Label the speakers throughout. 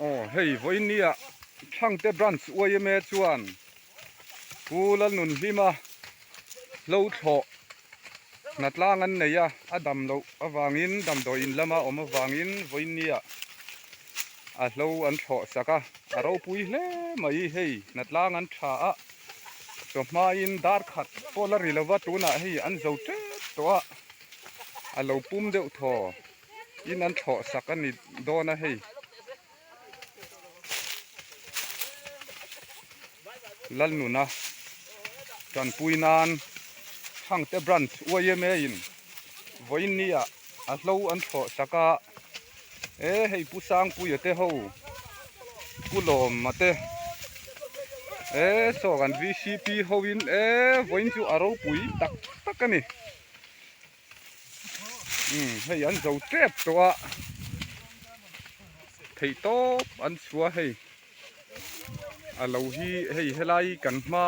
Speaker 1: Aw hei vawinia Thangte Branch yma chuan Pu Lalnunhlima hlo thlawh hnatlang an nei a, a dam loh avangin damdawiin lama awm avangin vawinia a hlo an thlawh sak a, a ropui hle mai hei hnatlang an tha a, chawhmain dar khat pawh la ri lova tunah hei an zo tep tawh a, a lo pum deuh thaw. In an thlawh sak a ni dawn a hei. Lalnuna tanpui nan Thangte Branch yma in vawiin ni ah a hlo an thlawh sak a, e hei Pu Sangpuia te ho Pu Lawma te e saw kan vcp ho in e vawiin chu a ropui tak tak a ni. Umm hei an zo tep tawh a theih tawp an chhuah a hei a lo hi hei helai kan hma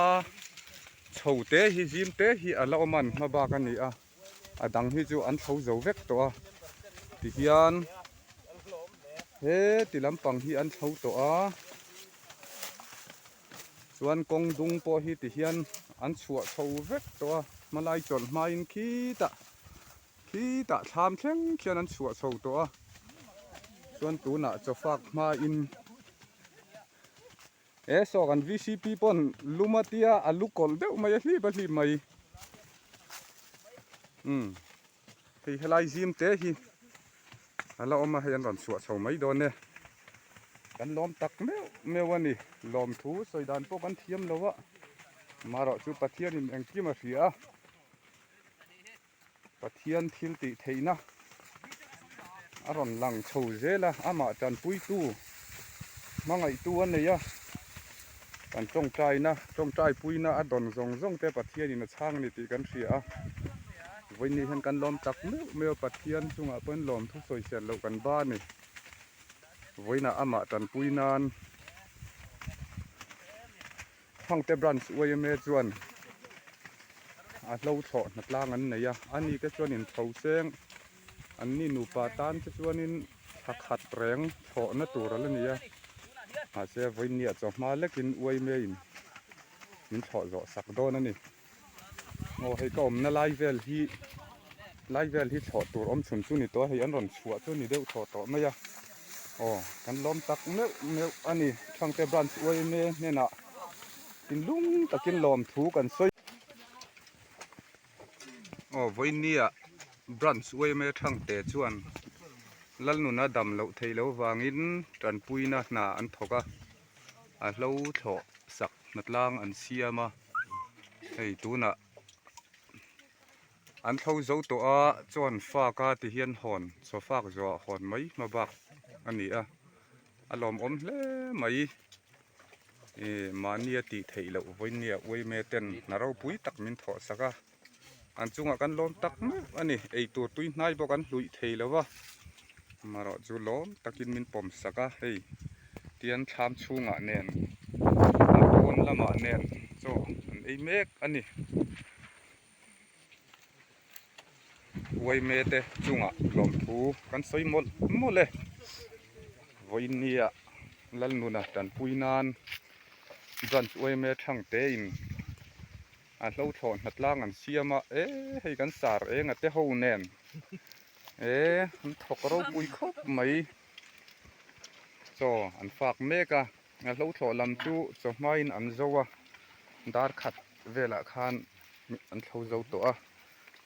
Speaker 1: chho te hi zim te hi a la awm a an hma bak a ni a a dang hi chu an tho zo vek tawh a tihian he ti lampang hi an tho tawh a. Chuan kawng dung pawh hi ti hian an chhuah chho vek tawh a, hmalai chawlh hmain khitah khitah thlam thleng khian an chhuah chho tawh a, chuan tunah chawfak hmain he saw kan vcp pawn lum a tia a lu kawlh deuh mai a hlip a hlip mai umm. Hei helai zim te hi a la awm a, hei an rawn chhuah chho mai dawn e. Kan lawm tak meuh meuh a ni, lawmthu sawi dan pawh kan thiam lo a, marawh chu Pathianin engkim a hria a, Pathian thil tih theihna a rawn lang chho zel a, amah tanpuitu hmangaihtu a nei a, kan tawngtaina tawngtaipuina a dawn zawng zawng te Pathianin a chhang a ni tih kan hria a. Vawiin hian kan lawm tak meuh meuh a, Pathian chungah pawhin lawmthu sawisel loh kan ba a ni. Vawiinah amah tanpui nan Thangte Branch yma chuan a hlo thlawh hnatlang an nei a, ani te chuan intho seng an ni nupa tan te chuanin thla khat reng thlawhna tur a la ni a, mahse vawiinniah chawhma lekin yma in min thlawh zawh sak dawn a ni. Aw hei ka awmna lai vel hi lai vel hi thlawh tur awm chhun chu ni tawh a hei an rawn chhuah chu ni deuh thaw tawh mai a aw kan lawm tak meuh meuh a ni Thangte branch yma hnenah thinlung takin lawm thu kan sawi aw vawinia branch yma Thangte chuan Lalnuna dam loh theih loh vangin tanpuina hna an thawk a. A hlo thlawh sak hnatlang an siam a, hei tunah an thlo zo tawh a chuan fak a ti hian hawn chaw fak zawhah hawn mai hma bak a ni a, a lawmawm hle mai ih mahni a tih theih loh vawinia uaime ten hna ropui tak min thawh sak a. An chungah kan lawm tak meuh a ni. Eitur tui hnai bawk an hluih thei lo va, amaherawh chu lawm takin min pawm sak a, hei tian thlam chhungah nen a pawn lamah nen chaw an ei mek a ni. Uaime te chungah lawmthu kan sawi mawlh mawlh e. Vawiinnia Lalnuna tanpui nan Branch Uaime Thangtein A hlo thlawh hnatlang an siam a, e hei kan sar eng a te ho nen e an thawk ropui khawp mai chaw an fak mek a, a hlo thlawh lam chu chaw hmain an zo a, dar khat velah khan an thlo zo tawh a,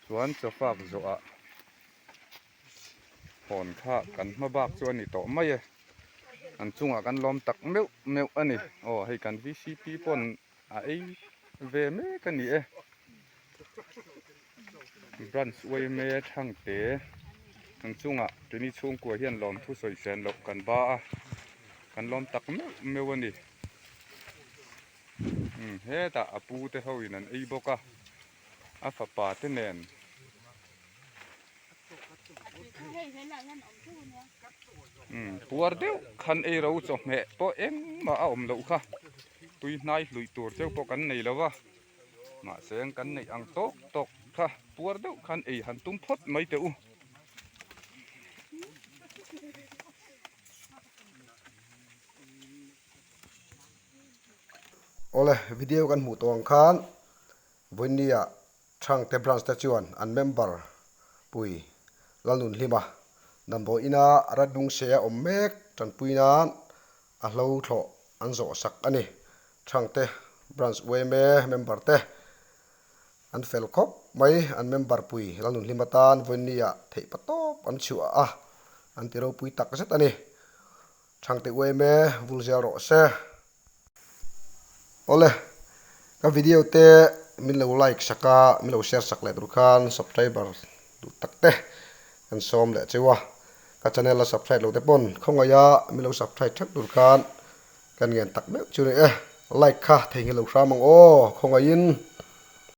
Speaker 1: chuan chaw fak zawhah hawn kha kan hma bak chu a ni tawh mai e, an chungah kan lawm tak meuh meuh a ni, aw hei kan vcp pawn. A ei ve mek a ni e. Branch yma Thangte ang chungah keini chhungkua hian lawmthu sawi sen loh kan ba a, kan lawm tak meuh meuh a ni. Umm hetah a pu te ho in an ei bawk a, a fapa te nen. Puar deuh khan ei ro chawhmeh pawh engmah a awm loh kha tui hnai hluih tur cheu pawh kan nei lo va mahse kan neih ang tawk tawk kha puar deuh khan ei han tum phawt mai teh u.
Speaker 2: Awle, video kan hmuh tawh ang khan Vawinia Chhangte Branch te chuan an member pui Lalnunhlima damdawi ina Radlungse a awm mek tanpui nan a hlo thlawh an zawh sak a ni. Chhangte Branch yma member te an fel khawp mai, an member pui Lalnunhlima tan Vawinia theih patawp an chhuah a, an ti ropui tak zet a ni. Chhangte yma vul zel rawh se. Awle, ka video te min lo like sak a, min lo share sak leh tur khan subscriber duh tak te kan sawm leh cheu a, ka channel a subscribe lo te pawn khawngaih a min lo subscribe theuh tur khan kan ngen tak meuh chu ni e, like kha theihnghilh lo hram ang aw khawngaihin.